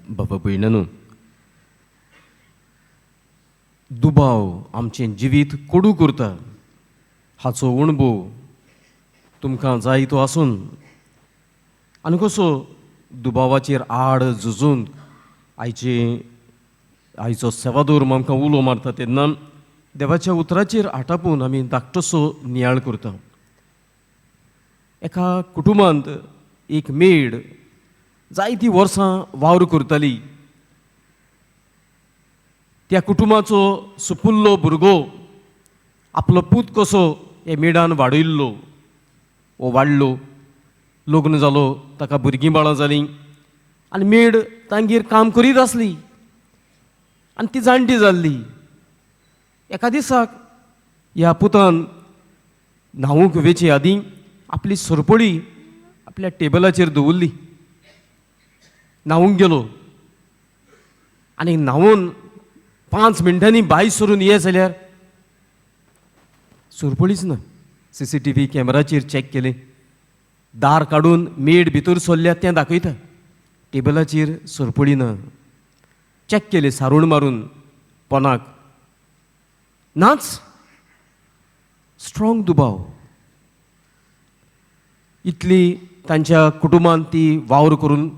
बाबा भयणांनो, दुबाव आमचें जिवीत कोडू करता हाचो अणभव तुमकां जाय तो आसून आनी कसो दुबावाचेर आड झुजून आयचे आयचो सेवादोर आमकां उलो मारता तेन्ना देवाच्या उतराचेर आटापून आमी धाकटोसो नियाळ करता. एका कुटुंबांत एक मेड जायतीं वर्सां वावर करताली. त्या कुटुंबाचो सुपुल्लो भुरगो आपलो पूत कसो हे मेडान वाडयल्लो. हो वाडलो, लग्न जालो, ताका भुरगीं बाळां जालीं आनी मेड तांगेर काम करीत आसली आनी ती जाणटी जाल्ली. एका दिसाक ह्या पुतान न्हावूंक वेचे आदीं आपली सरपळी आपल्या टेबलाचेर दवरली. न्हावूंक गेलो आनी न्हावून 5 मिनटांनी भायर सरून ये जाल्यार सरपळीच ना. CCTV कॅमेराचेर चॅक केलें, दार काडून मेड भितर सरल्या तें दाखयता, टेबलाचेर सरपळी ना. चॅक केलें सारूण मारून पोनाक, नाच. स्ट्रॉंग दुबाव. इतली तांच्या कुटुंबान ती वावर करून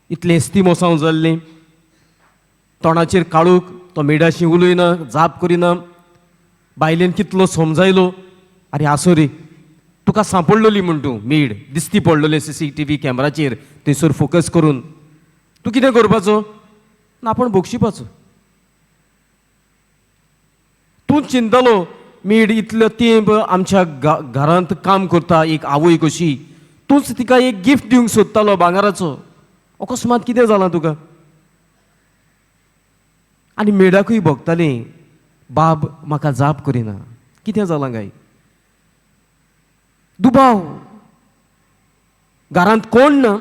इतलें एस्तिमोसांव जाल्लें, तोंडाचेर काळूक तो मेडाशी उलयना, जाप करिना. बायलेन कितलो समजायलो, आरे आसूं रे, तुका सांपडलेली म्हूण तूं मेड दिसती पडलेली CCTV कॅमेराचेर थंयसर फोकस करून, तूं कितें करपाचो ना, आपूण बक्षिपाचो. तूं चिंतलो मेड इतलो तेंप आमच्या घरांत काम करता एक आवय कशी, तूंच तिका एक गिफ्ट दिवंक सोदतालो भांगराचो, अकस्मात कितें जालां तुका? आनी मेडाकूय भोगतालें, बाब म्हाका जाप करिना, कितें जालां काय? दुबाव. घरांत कोण ना,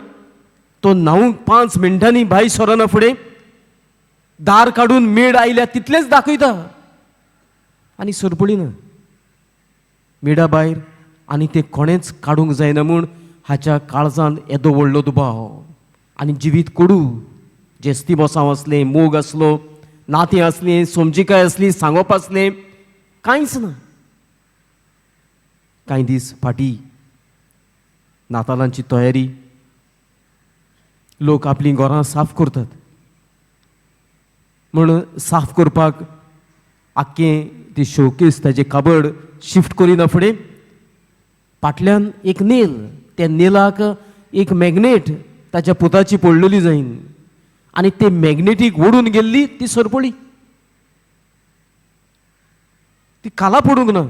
तो न्हावूंक 5 मिनटांनी भायर सरना फुडें दार काडून मेड आयल्या तितलेंच दाखयता आनी सरपळी ना. मेडा भायर आनी तें कोणेंच काडूंक जायना म्हूण हाच्या काळजान येदो व्हडलो दुबाव आनी जिवीत कोडू. जेस्ती बोसांव आसलें, मोग आसलो, नातीं आसलीं, समजिकाय आसली, सांगप आसलें, कांयच ना. कांय दीस फाटीं नातालांची तयारी, लोक आपलीं घरां साफ करतात म्हूण साफ करपाक आख्खें ती शोकेस ताजें काबड शिफ्ट करिना फुडें फाटल्यान एक नेल, त्या नेलाक एक मॅग्नेट ताच्या पुताची पडलेली जायन आनी ते मॅग्नेटीक ओडून गेल्ली ती सरपळी. ती खाला पडूंक ना,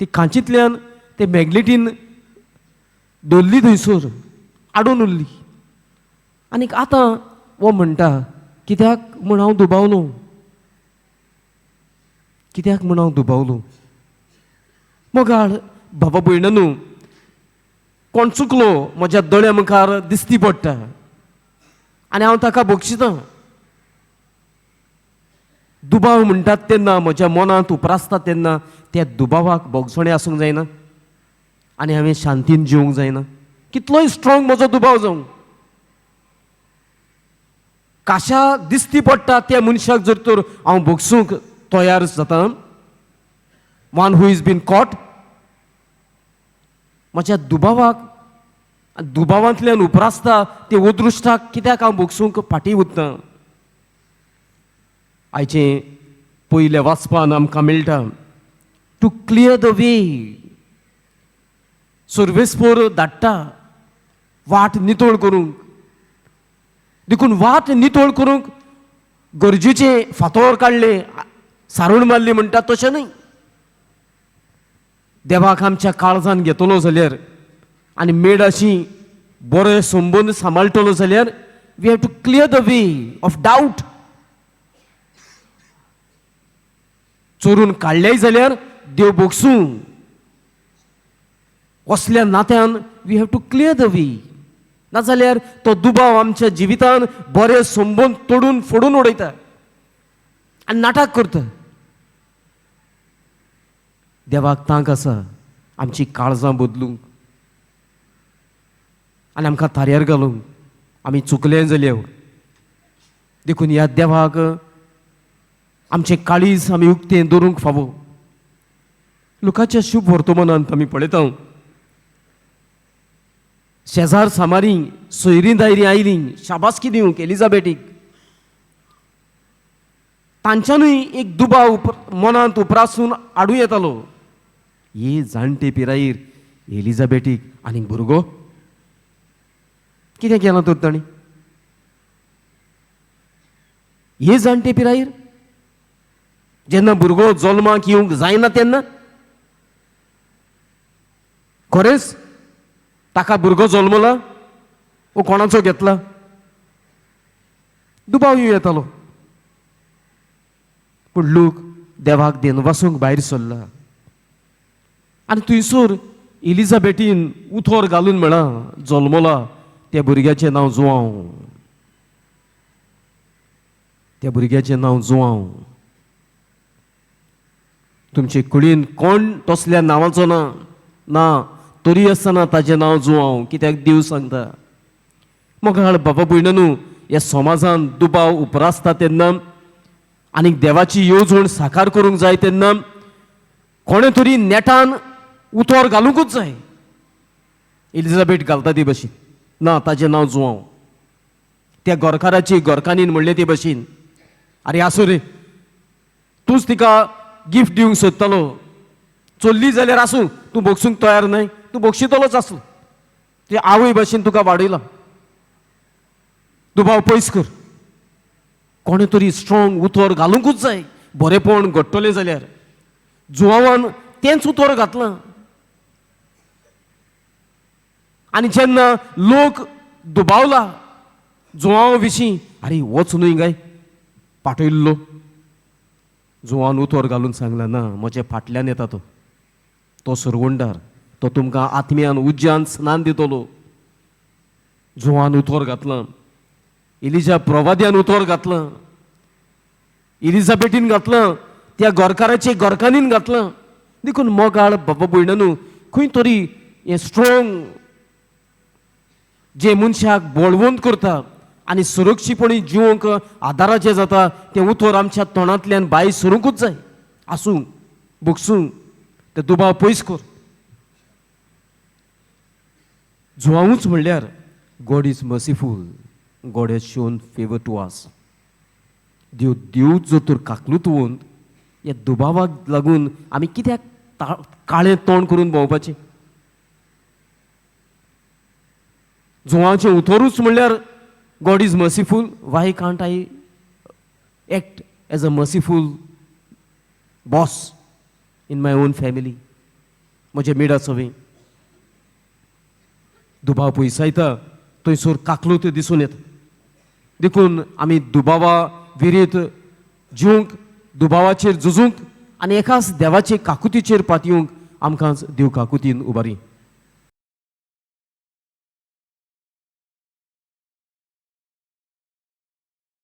ती खांचींतल्यान ते मॅग्नेटीन दवरली थंयसर आडून उरली. आनीक आतां हो म्हणटा, कित्याक म्हूण हांव दुबावलो, कित्याक म्हूण हांव दुबावलो? मोगाळ बाबा भयणांनो, कोण चुकलो म्हज्या दोळ्या मुखार दिसती पडटा आनी हांव ताका बक्षितां. दुबाव म्हणटात तेन्ना म्हज्या मनांत उप्रासता तेन्ना त्या दुबावाक भोगसणें आसूंक जायना आनी हांवें शांतीन जिवंक जायना. कितलोय स्ट्रॉंग म्हजो दुबाव जावं, काशा दिसती पडटा त्या मनशाक जर तर हांव भोगसूंक तयार जाता, one who is been caught, म्हज्या दुबावाक दुबावांतल्यान उप्रासता ते अदृश्टाक कित्याक हांव भोगसूंक फाटीं उरता? आयचें पयल्या वाचपान आमकां मेळटा टू क्लियर the way. सर्वेस्पोर धाडटा वाट नितळ करूंक. देखून वाट नितळ करूंक गरजेचें फातोर काडले, सारूण मारली म्हणटा तशें न्हय. देवाक आमच्या काळजान घेतलो जाल्यार आनी मेडाशी बरे संबंद सांबाळटलो जाल्यार we have to clear the way of doubt. चोरून काडलेय जाल्यार देव भोगसूं. असल्या नात्यान we have to clear the way. नाजाल्यार तो दुबाव आमच्या जिवितान बरे संबंद तोडून फोडून उडयता आनी नाटक करता. देवाक तांक आसा आमची काळजां बदलूंक आनी आमकां थाऱ्यार घालूंक. आमी चुकले जाल्यार देखून ह्या देवाक आमचें काळीज आमी उक्तें दवरूंक फावो. लुकाच्या शुभ वर्तमानांत आमी पळयता, शेजार सामारी सोयरीं दायरीं आयलीं शाबासकी दिवंक एलिजाबेटीक. तांच्यानूय एक दुबाव मनांत उप्रासून हाडूं येतालो, हे जाणटे पिरायेर एलिजाबेटीक आनीक भुरगो कितें केलां तर तांणी? हे जाणटे पिरायेर जेन्ना भुरगो जल्माक येवंक जायना तेन्ना खरेंच ताका भुरगो जल्मला वो कोणाचो घेतला? दुबाव येवं येतालो. पूण लोक देवाक देनवासूंक भायर सरला आनी थंयसर एलिजाबेटीन उथोर घालून म्हळां, जल्मला त्या भुरग्याचें नांव जुआंव, त्या भुरग्याचें नांव जुआंव. तुमचे कुळीन कोण तसल्या नांवाचो ना ना तरी आसतना ताचें नांव जुआंव, कित्याक देव सांगता. मोगाळ बाबा भयणा न्हू, ह्या समाजान दुबाव उप्रासता तेन्ना आनी देवाची येवजण साकार करूंक जाय तेन्ना कोणें तरी नेटान उतोर घालुंकूच जाय. एलिजाबेट घालता ती भशेन, ना ताचें नांव जुआंव. त्या गोरकाराची गोरकानीन म्हणलें ते भशेन, आरे आसूं रे, तूंच तिका गिफ्ट दिवंक सोदतालो, चल्ली जाल्यार आसूं, तूं भोगसूंक तयार न्हय, तूं भोगशितलोच आसलो, ती आवय भशेन तुका वाडयला, दुबाव पयस कर. कोणें तरी स्ट्रॉंग उतर घालुंकूच जाय बरेपण घडटलें जाल्यार. जुआवान तेंच उतर घातलां आनी जेन्ना लोक दुबावला जुआंव विशीं, आरे वच न्हय काय पाटयल्लो, जुआन उतर घालून सांगला, ना म्हज्या फाटल्यान येता तो, तो सरवंडार, तो तुमकां आत्म्यान उज्यान स्नान दितलो. जुआन उतर घातलां, एलिजा प्रवाद्यान उतर घातलां, एलिजाबेटीन घातलां, त्या गोरकाराचे गोरकानीन घातलां. देखून मोगाळ बाबा भयणा न्हू, खंय तरी हें स्ट्रॉंग जे मनशाक बळवंत करता आनी सुरक्षीपणी जिवंक आदाराचें जाता तें उतर आमच्या तोंडांतल्यान भायर सरूंकूच जाय. आसूं भोगसूं, ते दुबाव पयस कर. जुआंवूच म्हणल्यार God is merciful, God has shown favour to us. देव देव जर तर काकलूत ह्या दुबावाक लागून आमी कित्याक काळें तोंड करून भोंवपाचें? जुआंचें उतरूच म्हणल्यार God is merciful, why can't I act as a merciful boss in my own family? म्हज्या मिडा सवी दुबाव पयसायता थंयसर काकलूत दिसून येता. देखून आमी दुबावा विरीत जिवंक, दुबावाचेर झुजूंक आनी एकाच देवाचे काकुतीचेर पातयेवंक आमकां देव काकुतीन उबारी.